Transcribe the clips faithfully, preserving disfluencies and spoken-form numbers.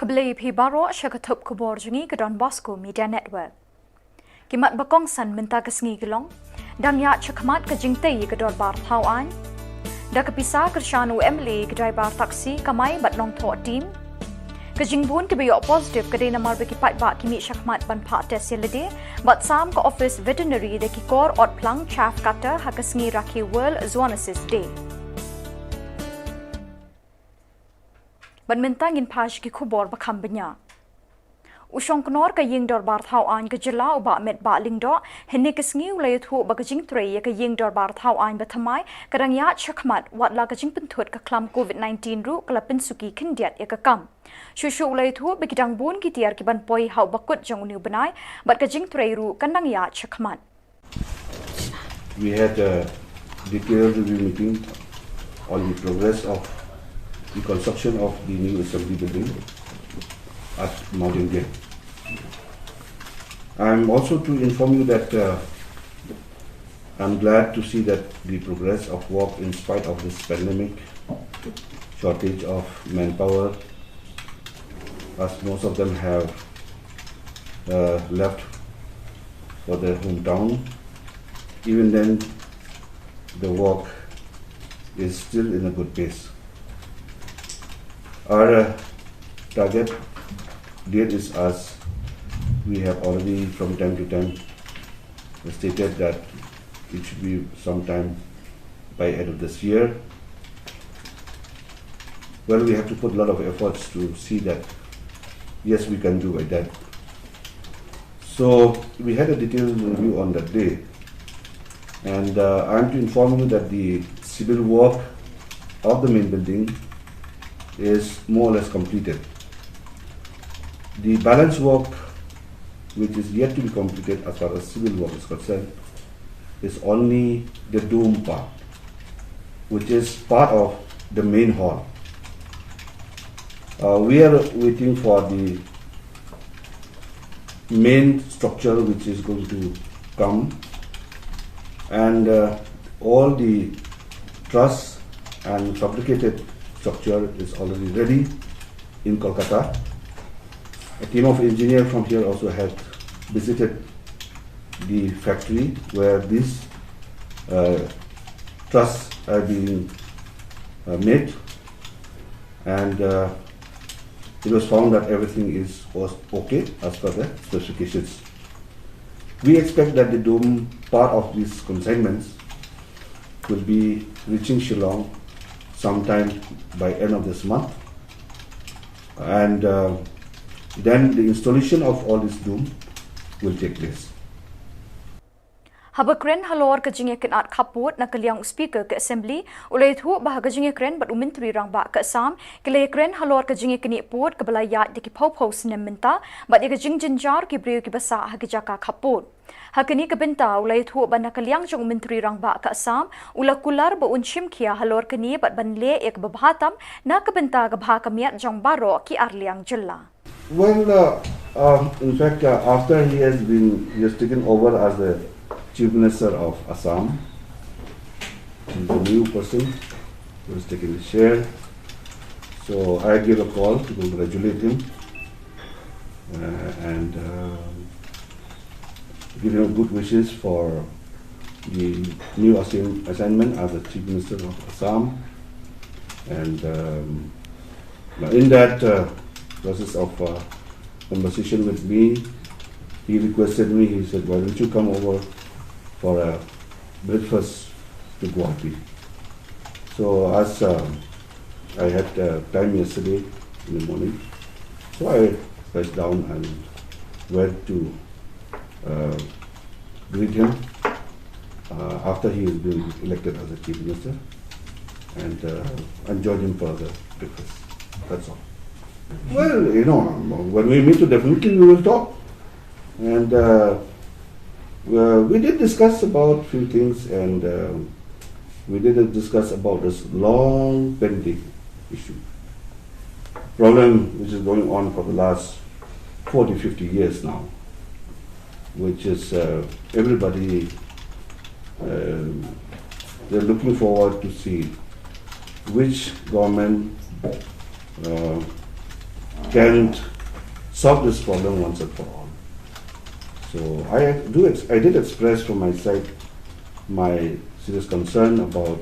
Khublei phi baroh sha ka thup khubor jong ngi ka Don Bosco Media Network. Ki mat ba kongsan mynta ka sngi ki long: dang ïaid shakhmat ka jingtei ïa ka dorbar thaw aiñ. Da ka pisa kyrshan u M L A ki driver taxi kamai bad nongthoh team. Ka jingbun kiba ïoh positive ka dei namar ba ki paidbah ki mih shakhmat ban phah test ïa lade, bad sam ka office veterinary da ki kor ot phlang chaff cutter ha ka sngi rakhe World Zoonosis Day. Bad mynta ngin phai sha ki khubor ba kham bniah. U shongknor ka ïing dorbar thaw aiñ ka jylla u Bah Metbah Lyngdoh hynne ka sngi u la ïathuh ba ka jingtrei ïa ka ïing dorbar thaw aiñ ba thymmai ka dang ïaid shakhmat, wat la ka jingpynthut ka khlam covid nineteen ruh ka la pynsuki khyndiat ïa ka kam. Shuh shuh u la ïathuh ba ki dang bun ki tiar ki ban poi ha uba kut jong une u bnai, bad ka jingtrei ruh kan dang ïaid shakhmat. We had a detailed review meeting on the progress of the construction of the new assembly building at Mawdynggirr. I'm also to inform you that, uh, I'm glad to see that the progress of work in spite of this pandemic, shortage of manpower, as most of them have, uh, left for their hometown. Even then, the work is still in a good pace. Our, uh, target date is, as we have already from time to time stated, that it should be sometime by end of this year. Well, we have to put a lot of efforts to see that, yes, we can do by that. So we had a detailed review on that day, and, uh, I'm to inform you that the civil work of the main building is more or less completed. The balance work, which is yet to be completed as far as civil work is concerned, is only the dome part, which is part of the main hall. Uh, we are waiting for the main structure, which is going to come, and, uh, all the truss and fabricated structure is already ready in Kolkata. A team of engineers from here also had visited the factory where these, uh, truss are being, uh, made, and, uh, it was found that everything is, was okay as per the specifications. We expect that the dome part of these consignments will be reaching Shillong sometime by end of this month, and, uh, then the installation of all this dome will take place. Haba kren halor ka jingïakynad khappud na ka liang u Speaker ka Assembly, u la ïathuh ba ha ka jingïakren bad u Myntri Rangbah ka Assam, ki la ïakren halor ka jingïaknieh pud kaba la ïaid da ki phew phew snem mynta, bad ïa ka jingjynjar ki briew kiba sah ha ki jaka khappud. Ha kane ka bynta u la ïathuh ba na ka liang jong u Myntri Rangbah ka Assam, u la kular ba un shim khia halor kane bad ban leh ïa kaba bha tam na ka bynta ka bha ka miat jong baroh ki ar liang jylla. Well, uh, uh, in fact, uh, after he has been, he has taken over as the Chief Minister of Assam, he's a new person who has taken the chair. So I give a call to congratulate him, uh, and, uh, give him good wishes for the new assign-, assignment as the Chief Minister of Assam. And, um, now, in that, uh, process of, uh, conversation with me, he requested me, he said, "Why don't you come over for a breakfast to Guwahati?" So as, uh, I had, uh, time yesterday in the morning, so I rushed down and went to, uh, greet him, uh, after he has been elected as a Chief Minister, and, uh, and join him for the breakfast. That's all. Well, you know, when we meet, definitely we will talk. And, uh, uh, we did discuss about few things, and, um, we did discuss about this long pending issue, problem which is going on for the last forty, fifty years now, which is, uh, everybody, um, they're looking forward to see which government, uh, can solve this problem once and for all. So I do ex- I did express from my side my serious concern about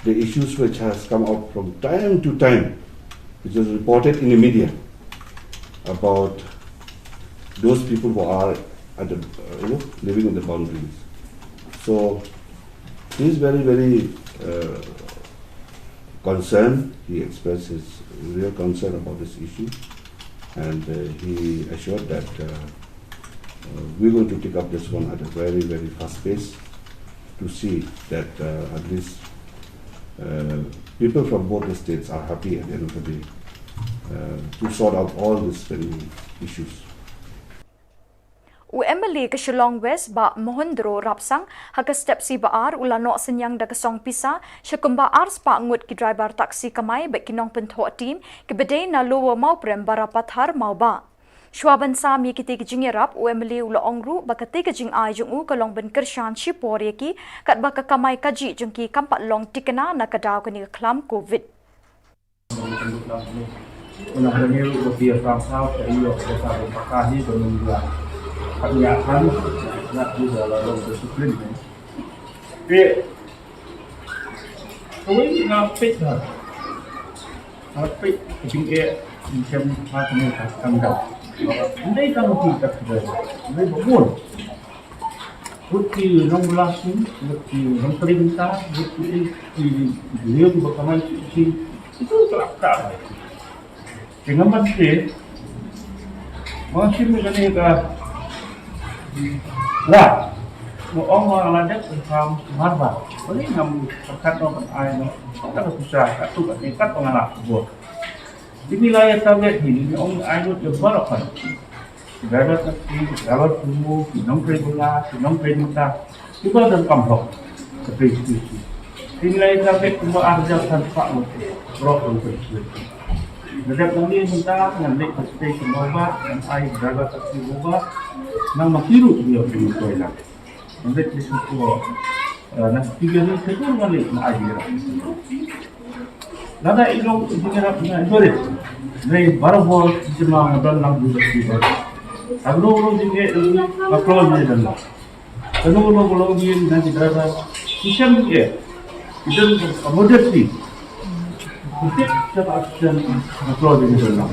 the issues which has come up from time to time, which is reported in the media about those people who are at the uh, you know, living in the boundaries. So he is very very uh, concerned. He expressed his real concern about this issue, and uh, he assured that uh, uh, we're going to take up this one at a very very fast pace to see that uh, at least uh, people from both the states are happy at the end of the day uh, to sort out all these pending issues. U MLA ka Shillong West Bah Mohondro Rapsang ha ka step C ba ar u la noh synñiang da ka song pisa sha kumba ar spah ngut ki driver taxi kamai bad ki nongpynthoh team kiba dei na Lower Mawprem, Barapathar, Mawbah. Shuwa ban sam ïa kitei ki jingïarap, u MLA u la ong ruh ba katei ka jingai jong u ka long ban kyrshan shipor ïa ki katba ka kamai kajih jong ki kam pat long thikna na ka daw kane ka khlam Covid. Kawei nga peit ha. Nga peit ka jingeh jong ka kane ka kandang. Ndei ka ngi ka kandang. Ndei ba bun. Ngut ki nongbylla sum, ngut ki nongtrei bynta, ngut ki ki liu ba kamai ki ki. Itu kelak tak. Dengan ban te. Ba shim kane ka la. Mo ong ma la dep ka marba. Bali ngam kat no kan ai no. Ka pisa ka tu ka ne kat pangala. Bo. Ini la ya target ni, ni ong ai no ya barakan. Driver taxi, driver sumo, ki nongtrei bylla, ki nongtrei mota, kiba donkam hok. Ka pei ki ki. Tin lai ka bek kumba arja san pak mot. Rok nongtrei ki. Nadap nang ni mynta ngan lek ka stay kumba ba, ngan ai driver taxi kumba. Nang makiru ni orang ni koi lah. Nang lek ni suku. Nang tiga ni suku ngan lek ma ai dia. Lada ilong ijingarap na ibarit. Nei barabor ijima ngadan lang juga si barit. Agro lo jinge dulu makro ni dan lah. Kanu lo lo gin na jigrada. Sisam ni eh. Idan modesti. Kutik kata aksian makro ni dan lah.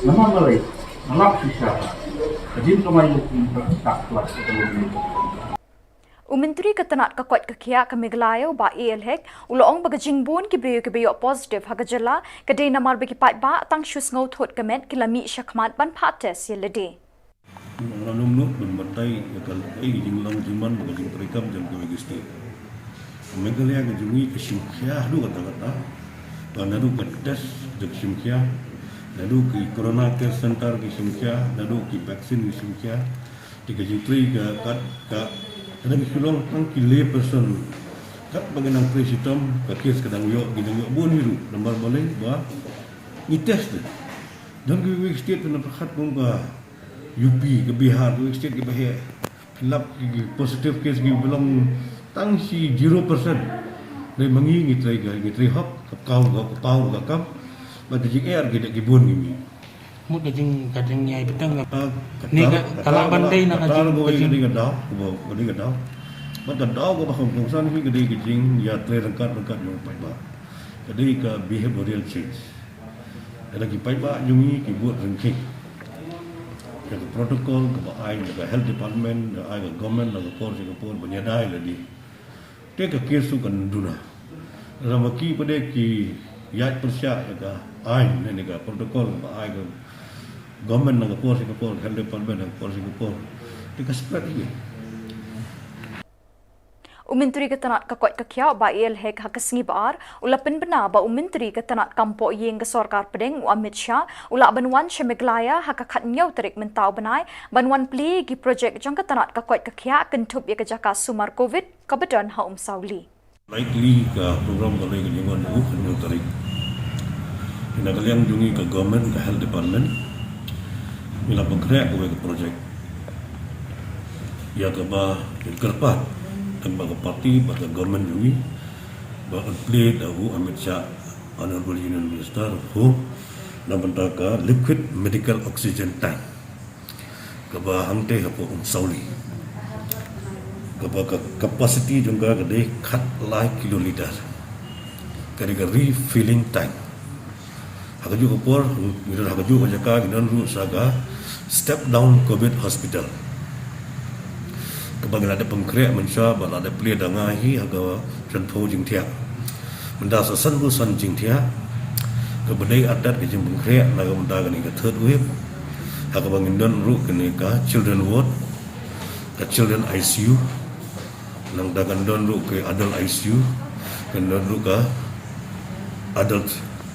Nama malai. Malak sisa. Kajin kamai tak tak tak. U Myntri ka tnat ka koit ka khiah ka Meghalaya u Bah A L Hek u la ong ba ka jingbun ki briew kiba ïoh positive ha ka jylla ka dei namar ba ki paidbah tang shu sngewthut ka met ki la mih shakhmat ban phah test ïa lade. Nga lam lut ban batai ïa ka lei ka jinglong jingman bad ka jingtrei kam jong kawei ka state. Meghalaya ka jong ngi ka shim khia haduh katta katta. Ba naduh ka test ka shim khia, naduh ki corona care center ki shim khia, naduh ki vaccine ki shim khia. Te ka jingtrei ka kat ka ka dang shu long tang ki lay person. Kat ba ka dang trei shitom ka case ka dang ïoh ki dang ïoh bun hi ruh namar balei ba ngi test de. Don kiwei ki state na pyrkhat kum ka U P, ka Bihar, kiwei ki state kiba heh. Ki lap ki positive case ki long tang shi zero percent. Dei ma ngi ngi trei ka ngi trei hok ka paw ka paw ka kam. Ba ka jingeh ki da ki bun ngi mi. Mut ka jing ka jing ïai bteng ka. Ni ka ka la ban dei na ka jing ka jing. Ka dei ka daw, ka dei ka daw. Ba ka daw ka ba khong khong san hi ka dei ka jing ïa trei rangkat rangkat jong paidbah. Ka dei ka behavioral change. Ka dei ki paidbah jong ngi ki bud rangki. Ka protocol ka ba ai ka health department, ka ai ka government na ka por sha ka por ban ïa dai la di. Te ka case u kan duna. Rama ki pade ki ïaid pyrshah ïa ka aiñ ne ka protocol ba ai ka government na ka por sha ka por, health department na ka por sha ka por. Te ka spread hi. U Myntri ka tnat ka koit ka khiah Bah A L Hek ha ka sngi ba ar u la pynbna ba u Myntri ka tnat kam poh ïing ka sorkar pdeng u Amit Shah u lah ban wan sha Meghalaya ha ka khatñiew tarik mynta u bnai ban wan plie ki projek jong ka tnat ka koit ka khiah kynthup ïa ka jaka sumar Covid kaba don ha Umsawli. Likely ka program ka lei ka jingwan u khatñiew tarik. Te na ka liang jong ngi ka government ka health department ngi la pynkhreh kawei ka project ïa kaba kyrpad tang ba ka party ba ka government jong ngi ba kan plie da u Amit Shah, Honorable Union Minister of Home. Na bynta ka liquid medical oxygen tank kaba hangtei hapoh Umsawli, kaba ka capacity jong ka ka dei khatlai kiloliter. Ka dei ka refilling tank. Ha kajuh ka por, ngi don ha kajuh ka jaka ngi don ruh sa ka step down covid hospital, kaba ngi la dep pynkhreh mynshuwa bad la dep plie da nga hi ha ka jingphew jingthiah. Mynta sa sanphew san jingthiah kaba dei atat ka jingpynkhreh na ka bynta kane ka third wave. Ha kaba ngin don ruh kane ka children ward, ka children I C U, nangta kan don ruh ka adult I C U, kan don ruh ka adult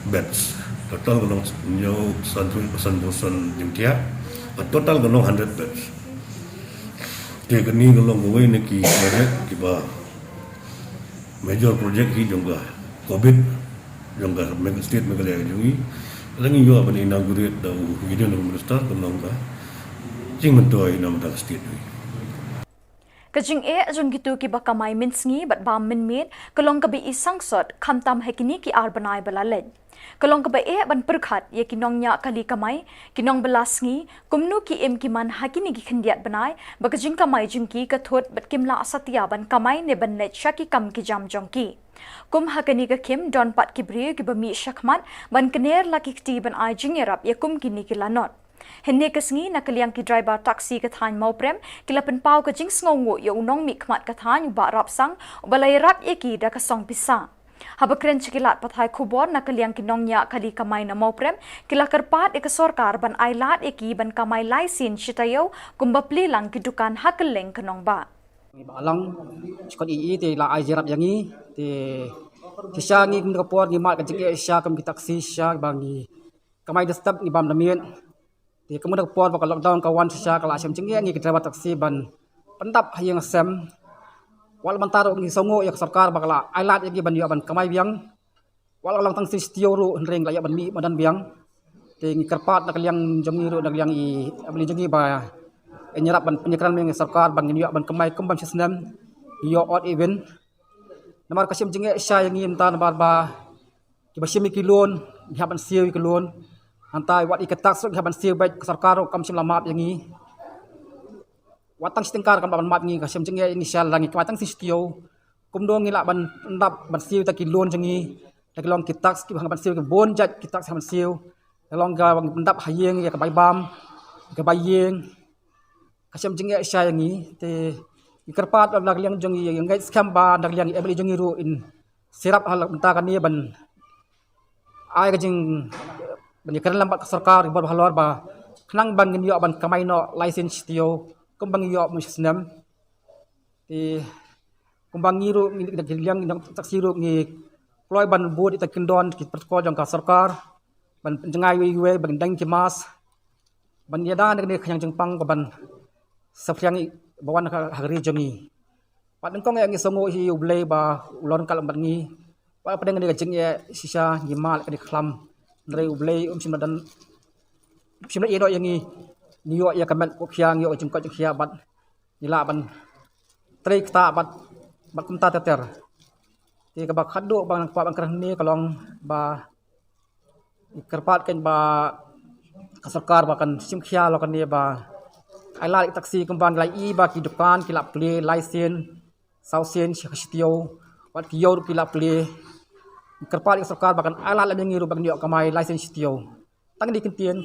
beds. Total ka long hynñiew san, sanphew san jingthiah. Ka total ka long hundred beds. Te kane ka long kawei na ki project kiba major project hi jong ka covid jong ka Meg-, state Meghalaya jong ngi. Lada ngi ïoh ban inaugurate da u Union Home Minister, ka long ka jingmyntoi na ka bynta ka state jong ngi. Ka jingeh jong kito kiba kamai mynsngi bad bam mynmiet ka long kaba i sangsot, khamtam ha kine ki ar bnai ba la leit. Ka long kaba eh ban pyrkhat ïa ki nongñiah kali kamai, ki nongbylla sngi, kumno ki im ki man ha kine ki khyndiat bnai ba ka jingkamai jong ki ka thut bad kim lah satia ban kamai ne ban leit sha ki kam ki jam jong ki. Kum ha kane ka khim don pat ki briew kiba mih shakhmat ban kner la ki kti ban ai jingïarap ïa kum kine ki lanot. Hynne ka sngi na ka liang ki driver taxi ka thaiñ Mawprem ki la pynpaw ka jingsngewnguh ïa u nongmihkhmat ka thaiñ u Bah Rapsang uba la ïarap ïa ki da ka song pisa. Haba kren sha ki lad pathai khubor na ka liang ki nongñiah kali kamai na Mawprem, ki la kyrpad ïa ka sorkar ban ai lad ïa ki ban kamai lai sien shi taïew kumba plie lang ki dukan ha kylleng ka nongbah. Ngi ba lang, shkot i i te la ai jingïarap ïa ngi, te shisha ngi kum ka por ngi mad ka jingeh shisha kum ki taxi shisha ba ngi kamai da step ngi bam da miet. Te kumno ka por ba ka lockdown ka wan shisha ka la shem jingeh ngi ki driver taxi ban pyndap ha ïing ha sem. Wat la mynta ruh ngi sngewnguh ïa ka sorkar ba ka la ai lad ïa ngi ban ïoh ban kamai biang. Wat la ka long tang shi taïew ruh hynrei ngi la ïoh ban mih madan biang. Te ngi kyrpad na ka liang jong ngi ruh na ka liang i M L A jong ngi ba in ïarap ban pynïakren ïa ka sorkar ba ngin ïoh ban kamai kum bym shi snem. Ngi ïoh odd even. Namar ka shem jingeh shisha ïa ngi mynta namar ba kiba shim ïa ki loan, ngi hap ban siew ïa ki loan. Hangta wat ïa ka tax ruh ngi hap ban siew beit, ka sorkar ruh kam shym la map ïa ngi. Wat tang shi tyngka ruh kam lah ban map ïa ngi, ka shem jingeh ïa ngi shisha lada ngi kamai tang shi taïew. Kumno ngi lah ban pyndap ban siew ïa ki loan jong ngi. Da ki long ki tax kiba hap ban siew, ki bun jait ki tax hap ban siew. Da long ka pyndap ha ïing ïa ka bai bam, ïa ka bai ïing. Ka shem jingeh shisha ïa ngi, te ngi kyrpad na ka liang jong ngi, ngi ngeit skhem ba na ka liang i M L A jong ngi ruh in sngewthuh ha la ka bynta kane ban ai ka jing, ban ïakren lem bad ka sorkar ki bor ba halor ba khnang ba ngin ïoh ban kamai noh lai sien shi taïew kumba ngi ïoh mynta shi snem. Te kumba ngi ruh ngi na ka liang ngi nong taxi ruh ngi kloi ban bud ïa kita ki kyndon ki protocol jong ka sorkar, ban jngai iwei iwei, ban deng ki mask, ban ïada na kane ka khñiang jingpang, ban saphriang ïa ba wan ha ka ri jong ngi. Bad nyngkong ïa ngi sngewnguh hi ïa U Blei ba u la ryngkat bad ngi. Bad pdeng kane ka jingeh shisha ngi mad kane ka khlam. Hynrei U Blei um shym la don, um shym la ïehnoh ïa ngi. Ngi ïoh ïa ka met ka khia, ngi ïoh ka jingkoit jingkhiah bad ngi lah ban trei ktah bad, bad kumta ter ter. Te kaba khatduh ba nga kwah ban kren hangne ka long ba ngi kyrpad kein ba ka sorkar ba kan shim khia lo kane ba ai lad ïa ki taxi kumba ngi la i ba ki dukan ki la plie lai sien, saw sien shi taïew, wat ki ïew ruh ki la plie. Ngi kyrpad ïa ka sorkar ba kan ai lad lem ïa ngi ruh ba ngin ïoh kamai lai sien shi taïew. Tang kine ki kyntien.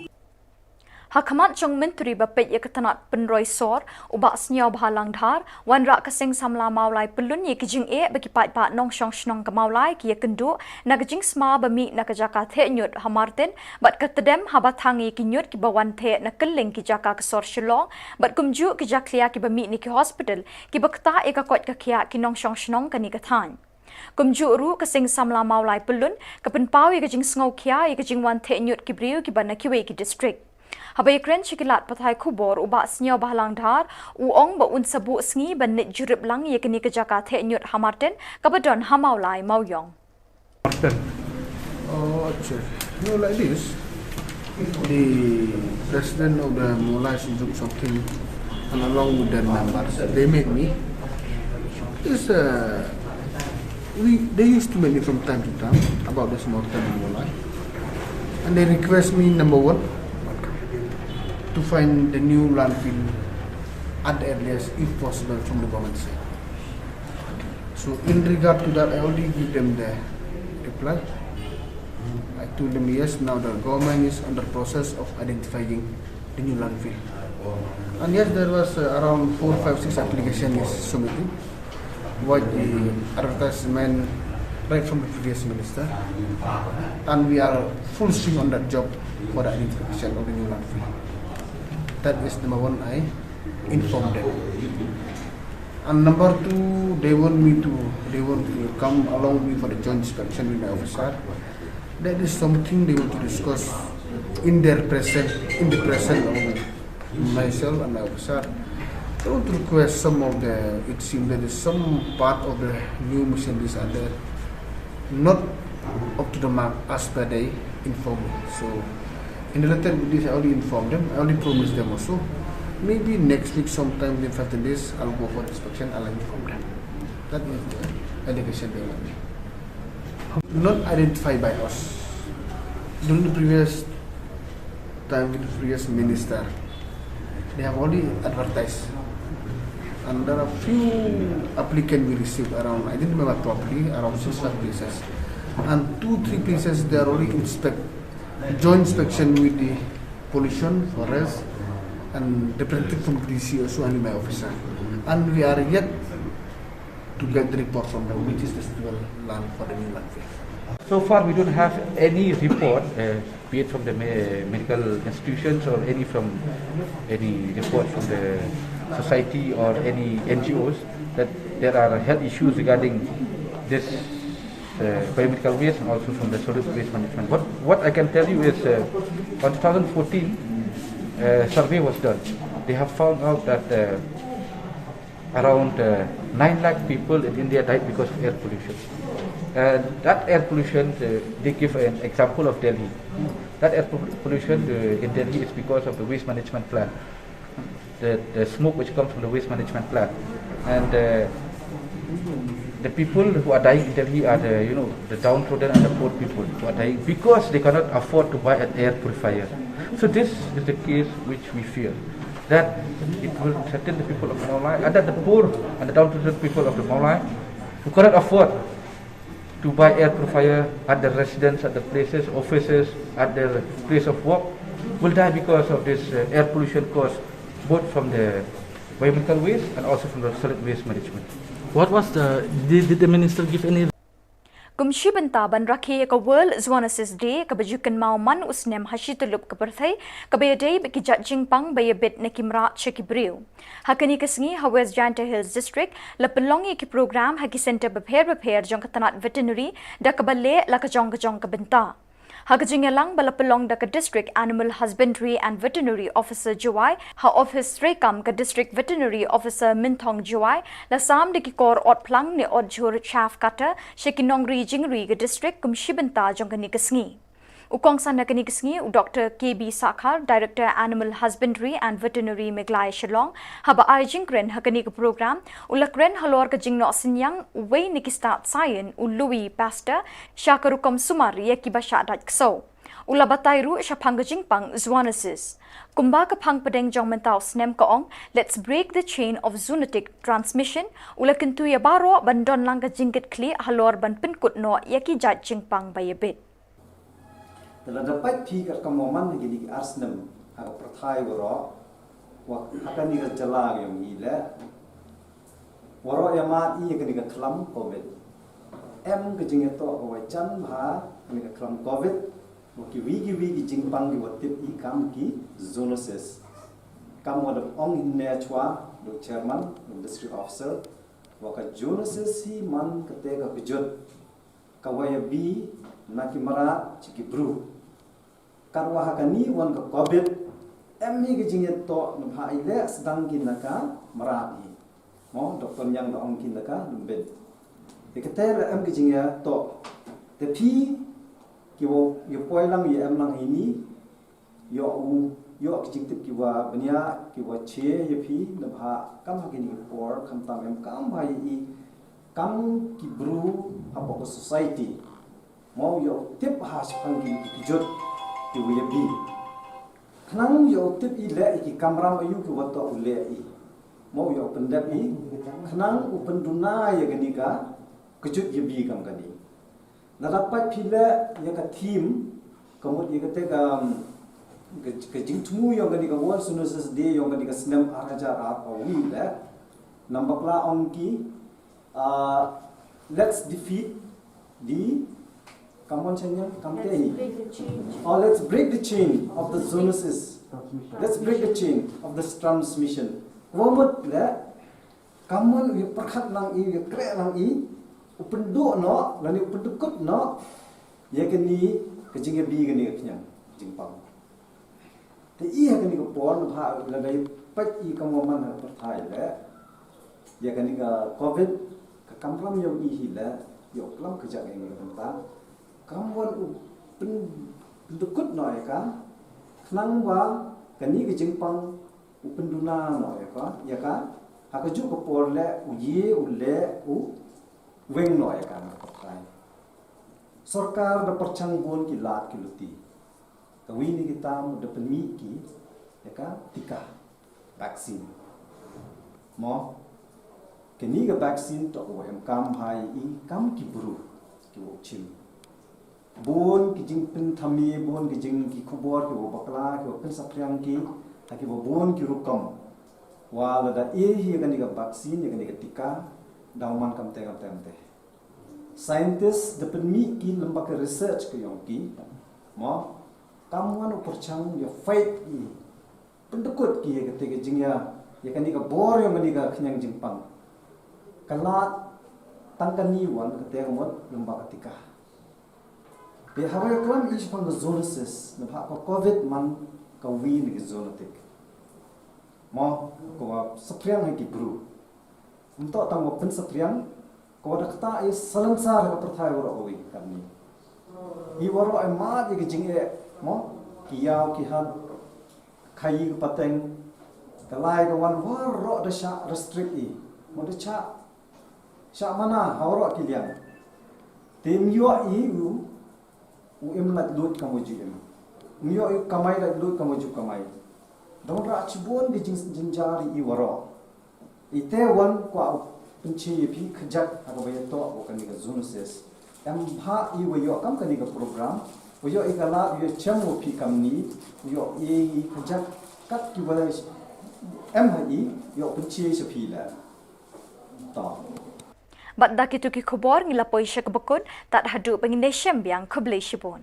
Ha khmat jong u Myntri ba peit ïa ka tnat pynroi sor, u Bah Sniawbhalang Dhar, u wanrah ka Seng Samla Mawlai Pyllun ïa ki jingeh ba ki paidbah nongshong shnong ka Mawlai ki ïakynduh na ka jingsma ba mih na ka jaka theh ñiut ha Martin bad ka tdem haba thang ïa ki ñiut kiba wan theh na kylleng ki jaka ka sor Shillong bad kumjuh ki jakhlia kiba mih na ki hospital kiba ktah ïa ka koit ka khiah ki nongshong shnong kane ka thaiñ. Kumjuh ruh ka Seng Samla Mawlai Pyllun ka pynpaw ïa ka jingsngewkhia ïa ka jingwan theh ñiut ki briew kiba na kiwei ki district. Haba ïakren sha ki lad pathai khubor, u Bah Sniawbhalang Dhar u ong ba un sa buh sngi ban leit jurip lang ïa kane ka jaka theh ñiut ha Martin kaba don ha Mawlai Mawiong. Martin. Oh, okay. No, like this. The president of the Mawlai Shinjuk something and along with their members, they made me. This, uh, we, they used to make me from time to time about this Martin and Mawlai. And they request me, number one, to find the new landfill at the earliest, if possible, from the government side. So in regard to that, I already give them the reply. I told them, yes, now the government is under process of identifying the new landfill. And yes, there was uh, around four, five, six applications submitted, what the advertisement right from the previous minister. And we are full swing on that job for the identification of the new landfill. That is number one, I informed them. And number two, they want me to, they want to come along with me for the joint inspection with my officer. That is something they want to discuss in their present, in the present of myself and my officer. I want to request some of the, it seems there is some part of the new machineries are there, not up to the mark as per they inform me. So in the letter with this, I already informed them, I already promised them also. Maybe next week, sometime within fifteen days, I'll go for inspection, I'll inform them. That is the allegation they want me. Not identified by us. During the previous time with the previous minister, they have already advertised. And there are few applicants we received around, I didn't remember properly, around six, five places. And two, three places they are already inspect, joint inspection with the pollution, forest, and representative from D C also and my officer. And we are yet to get the report from them, which is the suitable land for the new landfill. So far, we don't have any report, uh, be it from the me- medical institutions or any from any report from the society or any N G Os that there are health issues regarding this uh, biomedical waste and also from the solid waste management. What, what I can tell you is uh, on two thousand fourteen, uh, survey was done. They have found out that uh, around uh, nine lakh people in India died because of air pollution. And that air pollution, uh, they give an example of Delhi. That air pollution uh, in Delhi is because of the waste management plant, the, the smoke which comes from the waste management plant. And uh, the people who are dying in Delhi are the, you know, the downtrodden and the poor people who are dying because they cannot afford to buy an air purifier. So this is the case which we fear, that it will threaten the people of Mawlai, and that the poor and the downtrodden people of the Mawlai who cannot afford to buy air purifier at the residence, at the places, offices, at their place of work, will die because of this uh, air pollution caused both from the biomedical waste and also from the solid waste management. What was the, did, did the minister give any Kum shi bynta ban rakhe ïa ka World Zoonosis Day kaba ju kynmaw man u snem ha shi tyllup ka pyrthei, kaba ïadei bad ki jait jingpang ba ïabit na ki mrad sha ki briew. Ha kane ka sngi ha West Jaintia Hills District la pynlong ïa ki program ha ki centre bapher bapher jong ka tnat veterinary da kaba leh la ka jong ka jong ka bynta. Ha ka jingïalang ba la pynlong da ka District Animal Husbandry and Veterinary Officer Jowai ha office treikam ka District Veterinary Officer Mynthong Jowai, la sam da ki kor ot phlang ne ot jhur chaff cutter sha ki nongri jingri ka district kum shi bynta jong kane ka sngi. U kongsan ha kane ka sngi u Dr K B Sakhar, Director Animal Husbandry and Veterinary Meghalaya Shillong, haba ai jingkren ha kane ka program, u la kren halor ka jingnoh synñiang uwei na ki stad saian u Louis Pasteur sha ka rukom sumar ïa kiba shah dait ksew. U la batai ruh shaphang ka jingpang zoonosis. Kumba ka phang pdeng jong mynta u snem ka ong, let's break the chain of zoonotic transmission, u la kyntu ïa baroh ban don lang ka jingkitkhlieh halor ban pynkut noh ïa ki jait jingpang ba ïabit. Te lada peit phi katkum u man ha kine ki ar snem ha ka pyrthei waroh, wa ha kane ka jylla ka jong ngi leh, waroh ïa mad ïa kane ka khlam covid. Em ka jingïatoh kawei jan ha kane ka khlam covid, wa kiwei kiwei ki jingpang kiwa tip i kam ki zoonosis. Kam wa da ong hynne chwa da u chairman, da u district officer, wa ka zoonosis hi man kata ka kjut kawa ïabi na ki mrad sha ki bru. Katwa ha kane wan ka covid, em hi ka jingïatoh naba i leh sdang ki na ka mrad hi. Mo, Doctor Niang da ong ki na ka lyndet. Te kata la em ka jingïatoh. Te phi kiwa ïa poi lang ïa em lang hini, ïoh u, ïoh ki jingtip kiwa bniah, kiwa che ïa phi, naba kam ha kine ki por, khamtam em kam ha ïa i, kam ki bru hapoh ka society. Mo ïoh tip ha shaphang kine ki kjut. Ki wi ya bi. Khnang ïa u tip i leh i ki kamram aïu ki wa toh u leh i. Mo ïa u pyndep i. Khnang u pynduna ïa kani ka kjut ya bi kam kani. Lada pat phi leh ïa ka theme, ka mut ïa kata ka, um, ka, ka jingthmu ïong kani ka World Zoonosis Day ïong kani ka snem ar hajar arphew wi leh. Namar bakla ong ki, uh, let's defeat the, come on, Chanya, come Let's tell me. Break the chain. Oh, let's break the chain of the zoonosis. Let's break the chain of this transmission. Wa mut leh, kam mon u ïa pyrkhat lang i, u ïa kreh lang i, u pynduh noh, lane u pyndukut noh ïa kani ka jingïabi kani ka khñiang jingpang. Te i ha kani ka por, na bha lada i peit i kam wa man ha ka pyrthai leh, ïa kani ka covid, ka kamram ïong i hi leh, ïa u klam ka jaka ïa kani ka bynta, kam wan u pyn-, pyndukut noh ïa ka, khnang wa kani ka jingpang u pynduna noh ïa ka, ïa ka, ha kajuh ka por leh, u ïe, u leh, u weng noh ïa ka na ka pyrthai. Sorkar da pyrchang bun ki lad ki luti. Ka wi ni kita mut da pynmih ki, ïa ka, tika, vaccine. Mo, kani ka vaccine toh u em kam bha i kam ki bru, ki wa u chim. Bun ki jingpynthame, bun ki jing ki khubor, ki wa bakla, ki wa pynsaphriang ki, ha ki wa bun ki rukom. Wa lada e hi ïa kani ka vaccine, ïa kani ka tika, daw man kamte, kamte, kamte. Scientist da pynmih ki lem bad ka research ka ïong ki. Mo, kam wan u pyrchang ïa fight i. Pyndukut ki ïa kata ka jingïa, ïa kani ka bor ïong kani ka khñiang jingpang. Ka lad tang kani wan kata ka mut lem bad ka tika. Te haba ïa klam i shaphang ka zoonosis, na bha ka covid man ka wi na ki zoonotic. Mo, ka wa saphriang ha ki bru. Ym toh tang wa pynsaphriang, ka wa da kata i salonsar ha ka pyrthai waroh ka wi kamni. I waroh i mad i ka jingeh, mo, ki ïaw ki hat, khaii ka pateng, ka lai ka wan waroh da shah restrict i. Mo da shah, shah mana ha waroh ki liang. Te ym ïoh i u, u im lait luid kam u ju im. Ym ïoh i u kamai lait luid kam u ju kamai. Da wanrah shibun ki jing, jingjar i waroh. I te wan kwah u pynche ïa phi khajak ha kaba ïatoh wa kani ka zoonosis. Em bha i wa ïoh kam kani ka program, wa ïoh i ka lad, wa ïoh chem wa phi kamni, wa ïoh i khajak kat ki wa em ha i, ïoh pynche sha phi la. To. Bad da kitu ki khubor ngi la poi sha kaba kut, tad haduh ba ngin ïashem biang, khublei shibun.